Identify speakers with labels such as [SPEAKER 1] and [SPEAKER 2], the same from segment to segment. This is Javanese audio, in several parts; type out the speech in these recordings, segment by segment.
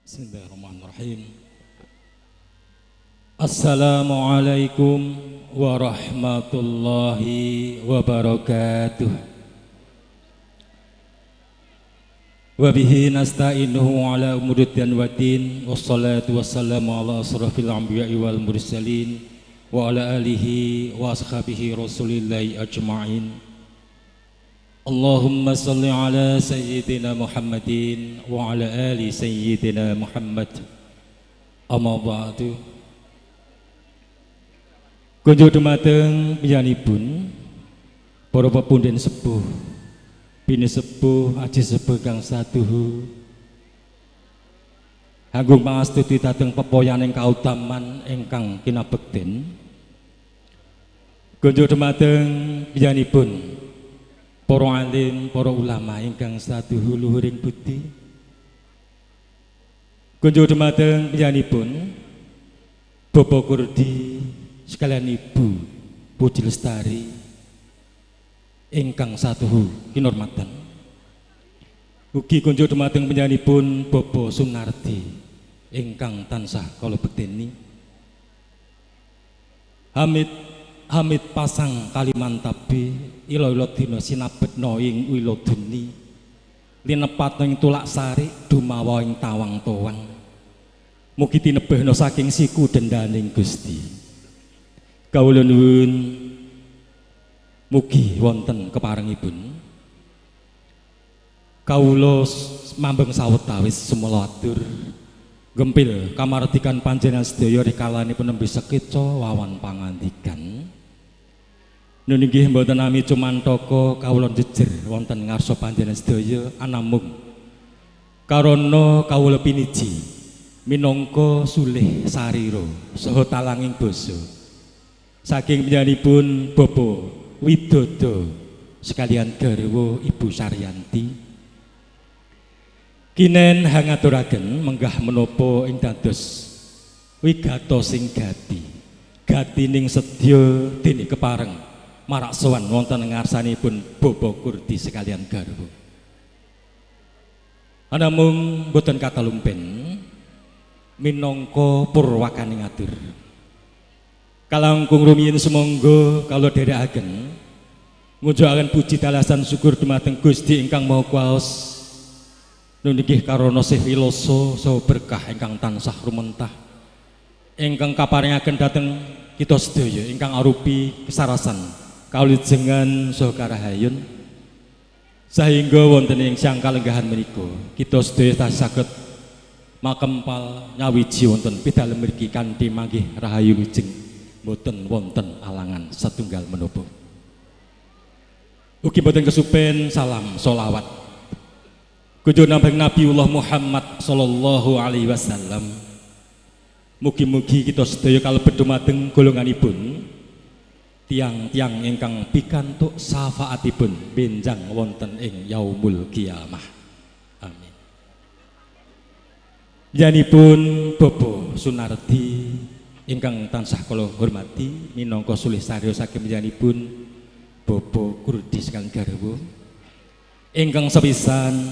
[SPEAKER 1] Bismillahirrahmanirrahim. Assalamualaikum warahmatullahi wabarakatuh. Wabihi nasta'inuhu ala umuruddin wa din. Wassalatu wassalamu ala asrafil anbiya'i wal mursalin wa ala alihi wa ashabihi rasulillahi ajma'in. Allahumma salli ala sayyidina Muhammadin wa ala ali sayyidina Muhammad. Amma ba'du. Kunjuk dumateng panjenenganipun para pepunden sepuh, bini sepuh, aji sepuh kang saduhu, hanggung pangastuti dhateng pepoyaning kautaman ingkang kinabekten. Kunjuk dumateng panjenenganipun para alim, para ulama ingkang saduhu luhuring budi. Kunjuk dumateng panjenenganipun Bapak Kurdi sekalian Ibu Puji Lestari ingkang satuhu kinurmatan. Ugi kunjuk dumateng panjenenganipun Bapak Sunardi ingkang tansah kala bekteni. Hamid Hamid pasang Kalimantabi ila-ila dina sinabetna ing wiladuni linepatna ing tulak sari dumawa ing tawang-tawang. Mugi tinebihna saking siku dendaning Gusti. Kawula nuwun mugi wonten keparengipun. Kawula mambeng sawetawis sumela atur gempil kamardikan panjenengan sedaya rikalanipun nembe sekeca wawan pangandikan. Nun inggih mboten nami cumantaka kawula jejer wonten ngarsa panjenengan sedaya anamung karana kawula piniji minangka sulih sarira saha talanging basa saking panjenenganipun Bapak Widodo sekalian garwa Ibu Saryanti. Kinen hangaturaken menggah menapa ing dados wigatos sing gati gatining sedya dene kepareng marak sowan wonten ngarsanipun Bapak Kurdi sekalian garwa. Anamung boten katalumpen minangka purwakaning atur. Kalangkung rumiyin sumangga kawula dherekaken ngunjukaken puji dalasan syukur dumateng Gusti ingkang Maha Kuwaos. Nun inggih karana sih wiloso saha berkah ingkang tansah rumentah ingkang kaparingaken dhateng kita sedaya ingkang arupi kesarasan kawulijengan saha karahayun sehingga wonten ing siang kalenggahan menika kita sedaya tasih saged makempal nyawiji wonten pidalem mriki kanthi manggih rahayu wilujeng boten wonten alangan setunggal menapa. Ugi boten kesupen salam solawat kunjung Nabiullah Muhammad sallallahu alaihi wasallam. Mugi-mugi kita sedaya kalebet dumateng golonganipun tiang-tiang ingkang pikantuk syafaatipun benjang wonten ing yaumul kiamah. Amin. Janipun Bapak Sunardi ingkang tansah kula hormati minangka sulih sarya saking panjenenganipun Bapak Kurdi sekalian garwa ingkang sepisan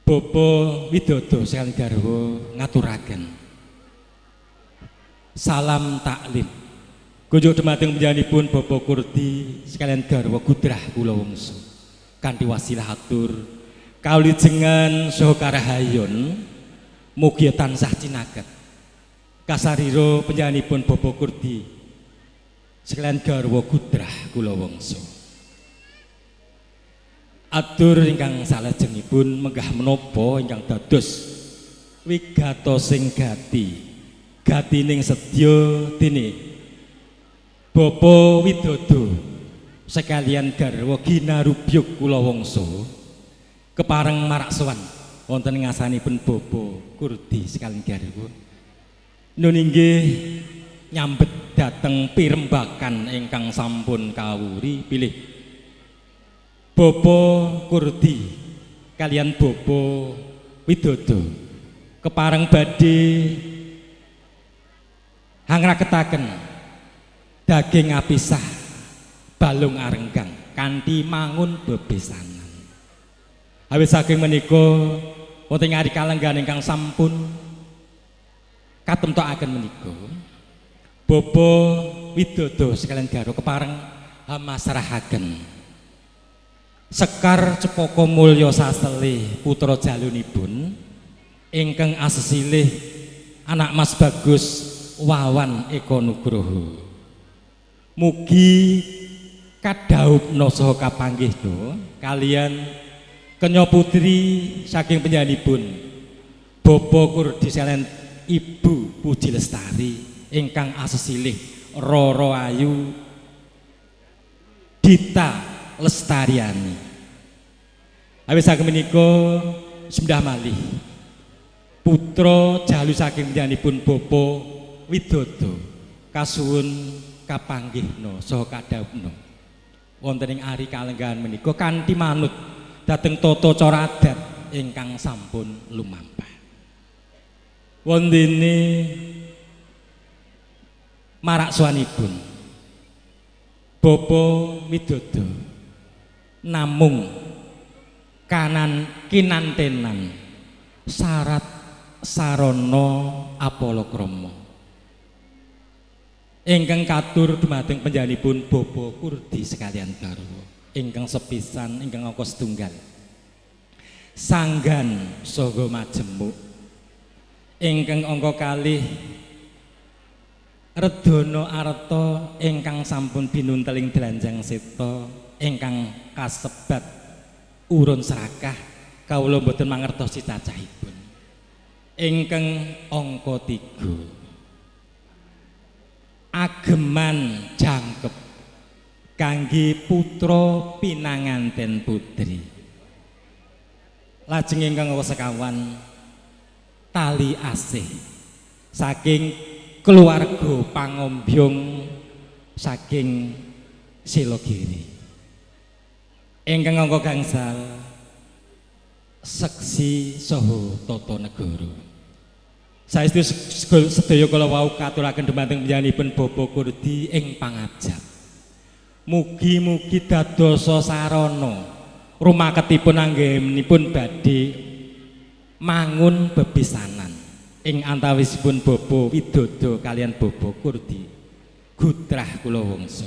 [SPEAKER 1] Bapak Widodo sekalian garwa ngaturaken salam taklim kunjuk dumateng panjenenganipun Bapak Kurdi sekalian garwa gudrah kula wangsa kanthi wasilah atur kawulijengan saha karahayun mugi tansah cinaket kasarira panjenenganipun Bapak Kurdi sekalian garwa gudrah kula wangsa. Atur ingkang salajengipun menggah menapa ingkang dados wigatosing gati gatining sedya dene Bapak Widodo sekalian garwa ginarubyug kula wangsa kepareng marak sowan wonten ngasanipun Bapak Kurdi sekalian garwa. Nun inggih nyambet dhateng pirembakan ingkang sampun kawuri bilih Bapak Kurdi kalian Bapak Widodo kepareng badhe hangraketaken daging apisah balung arenggang kanthi mangun bebesanan. Awit saking menika wonten ing ari kalenggahan ingkang sampun katemtokaken menika Bapak Widodo sekalian garwa kepareng hamasrahaken Sekar Cepaka Mulya Saseli putra jalunipun ingkang asesilih anak Mas Bagus Wawan Eko Nugroho. Mugi kadhaupna saha kapanggihna kalian kenya putri saking panjenenganipun Bapak Kurdi sekalian Ibu Puji Lestari ingkang asesilih Roro Ayu Dita Lestariani. Awit saking menika sembah malih putra jalu saking panjenenganipun Bapak Widodo kasuwun kapanggihna saha kadhaupna wonten ing ari kalenggahan menika kanthi manut dhateng tata cara adat ingkang sampun lumampah. Wondene marak suwanipun Bapak Widodo namung kanan kinantenan syarat sarana apalakrama ingkang katur dumateng panjenenganipun Bapak Kurdi sekalian garwa ingkang sepisan ingkang angka setunggal sanggan saha majemuk ingkang angka kalih redana arta ingkang sampun binunteling dlanjang seta ingkang kasebat urun serakah kawula mboten mangertosi cacahipun ingkang angka 3 ageman jangkep kangge putra pinanganten putri lajeng ingkang angka sekawan tali asih saking keluarga Pangombyong saking Selogiri ingkang angka gangsal seksi saha tata negara. Saestu sedaya kala wau katuraken dumateng panjenenganipun Bapak Kurdi ing pangajap. Mugi-mugi dadosa sarana rumaketipun anggenipun badhe mangun bepisanan ing antawisipun Bapak Widodo kalian Bapak Kurdi Gutrah Kulawangsa.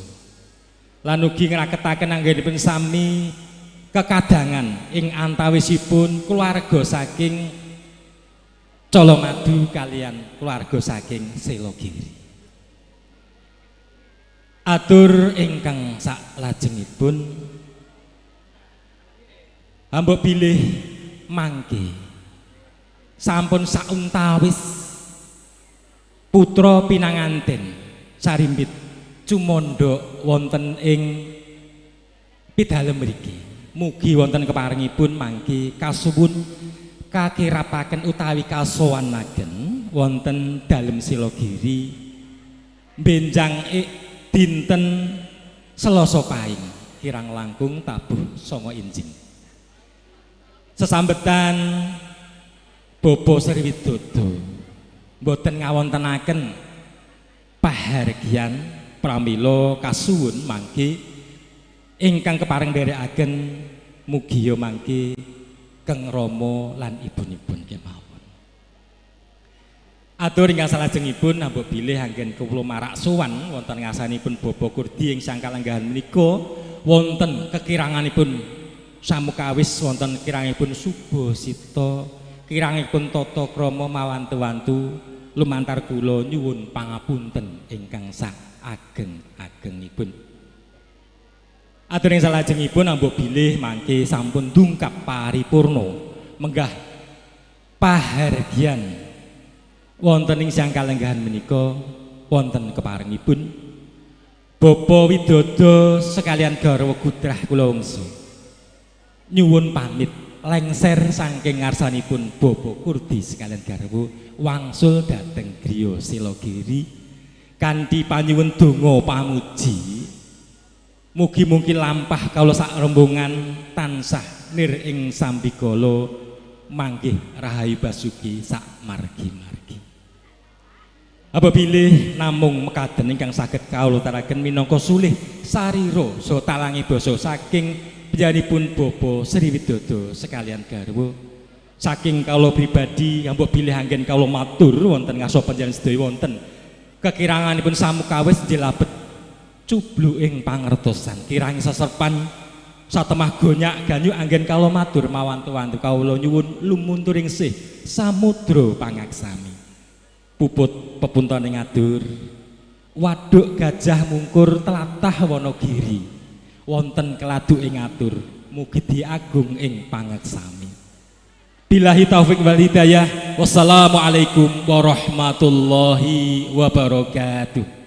[SPEAKER 1] Lan ugi ngraketaken anggenipun sami kekadangan ing antawisipun keluarga saking Colomadu kalian keluarga saking Selogiri. Atur ingkang saklajengipun hamba bilih mangke sampun sauntawis putra pinanganten sarimbit cumandha wonten ing pidalem mriki. Mugi wonten keparengipun mangke kasuwun kakirapaken utawi kasowanaken wonten dalem Selogiri benjang dinten Selasa Paing kirang langkung tabuh 9 injing. Sesambetan Bapak Sri Widodo mboten ngawontenaken pahargyan pramila kasuwun mangke ingkang kepareng nderekaken mugiya mangke Keng Rama lan ibunipun kemawon. Atur ingkang salajengipun nambah bilih anggen kula marak sowan wonten ngarsanipun Bapak Kurdi ing sang kalenggahan menika wonten kekiranganipun samukawis wonten kirangipun subasita kirangipun tata krama mawantu-wantu lumantar kula nyuwun pangapunten ingkang sak ageng-agengipun. Atur ing salajengipun ambo bilih mangke sampun dungkap paripurna menggah pahargyan wonten ing siang kalenggahan menika wonten keparengipun Bapak Widodo sekalian garwa Gutrah Kulawangsa nyuwun pamit lengser saking ngarsanipun Bapak Kurdi sekalian garwa wangsul dhateng griya Selogiri kanthi panyuwun donga pamuji mugi-mugi lampah kawula sak rombongan tansah nir ing sambikala manggih rahayu basuki sak margi-margi. Apabila namung mekaten ingkang saged kawula utaraken minangka sulih sarira saha talangi basa saking panjenenganipun Bapak Sri Widodo sekalian garwa. Saking kawula pribadi mbok bilih anggen kawula matur wonten ngarsa panjenengan sedaya wonten kekiranganipun samukawis njelabet cubluking pangertosan, kirang seserpan satemah gonyak ganyu anggen kawula matur mawantu-wantu. Kawula nyuwun lumunturing sih samudra pangaksami. Puput pepuntone ngadur waduk Gajah Mungkur, tlatah Wonogiri, wonten keladu ing atur, mugi agung ing pangaksami. Billahi taufik wal hidayah. Wassalamualaikum warahmatullahi wabarakatuh.